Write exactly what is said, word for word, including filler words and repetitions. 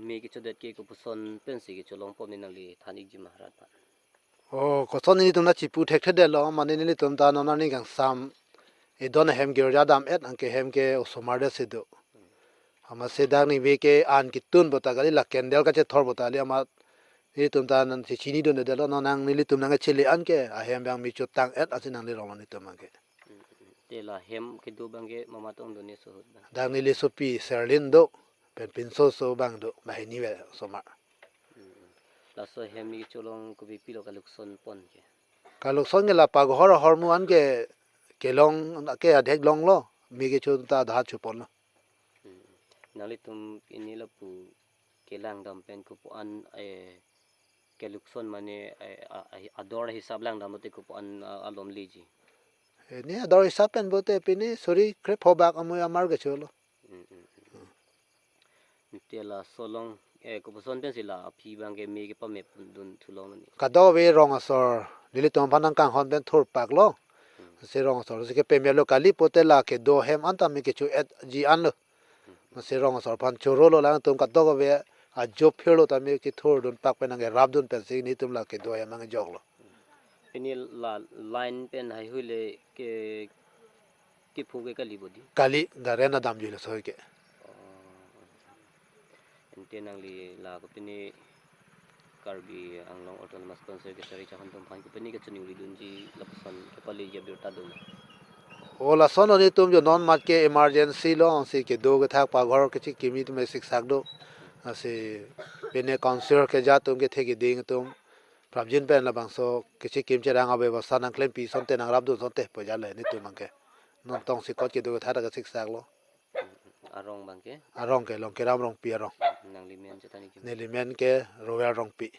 Me kechodet ke kopuson pensi kecholong pon, ne nangli than-ikji ma rat aphan? O, koson nelitum ta chipu thekthedetlo, mane nelitum ta non arni kangsam edon ahem girja dam-et, anke hem ke osomar det si do. Amatsi dak ningve ke an ketun bo ta kali, la candle kachethor bo ta kali, amat nelitum ta nangsi chinidundedetlo, non nang nelitum nangkechele anke ahem abang me chotang-et ansi nangle rong nelitum abang ke. Te la hem kedo abang ke mama tong do, ne sohut abang? Dak neli sopi Serlin do, pen pinso so abang do, banghini ve osomar. Laso hem me kecholong kopi pilo kalukson pon ke? Kalukson ke la paghor ahormu an ke kelong ke adhek longlo, me kecho ta adha choponlo. Nanglitum pini lapu kelang dam pen kopu an, eh, kelukson mane, eh, a-, a-, ador hisap lang dam lote kopu an, ah, alom leji? Eh, ne ador hisap pen bote pini suri krepho bak amui amar kecholo. Mm, mm, mm. Te laso along, eh, kopuson pensi la aphi abang ke me kepamepdun thulong ni? Kadokave rong asor nelitum aphan nangkanghon pen thurpaklo. Si rong asor si kepameplo, kali pote la kedo ahem anta me kecho-etji anlo. Amatsi rong asor aphan chorolo, alangtum kadokave ajo phirlo ta me kethurdunpak pen nangkerapdun pensi nelitum la kedo ahem nangjoklo. Pini la line pen haihui le ke, kepho ke kali bo di? Kali, current adamji laso ke. Oh. Ante nangli la kopine Karbi Anglong Autonomous Council kesari chahon atum aphan kopine kachoningri dunji lapuson kepaleji abirta do ma? O, lason nelitum jo non mat ke emergency lo, ansi kedo kethak paghor kachekimi atum siksak do. Ansi pine council keja atum kethe keding atum prapjin pen labangso kechekim cherang abebosta nangklempi asonte nangrapdun asonte pu ja le nelitum abang ke. Non tongsi kot kedo kethak ta kasiksaklo. Arong abang ke? Arong ke Longkiram Rongpi arong. Nangli men chethan-ikji? Neli men ke Royal Rongpi.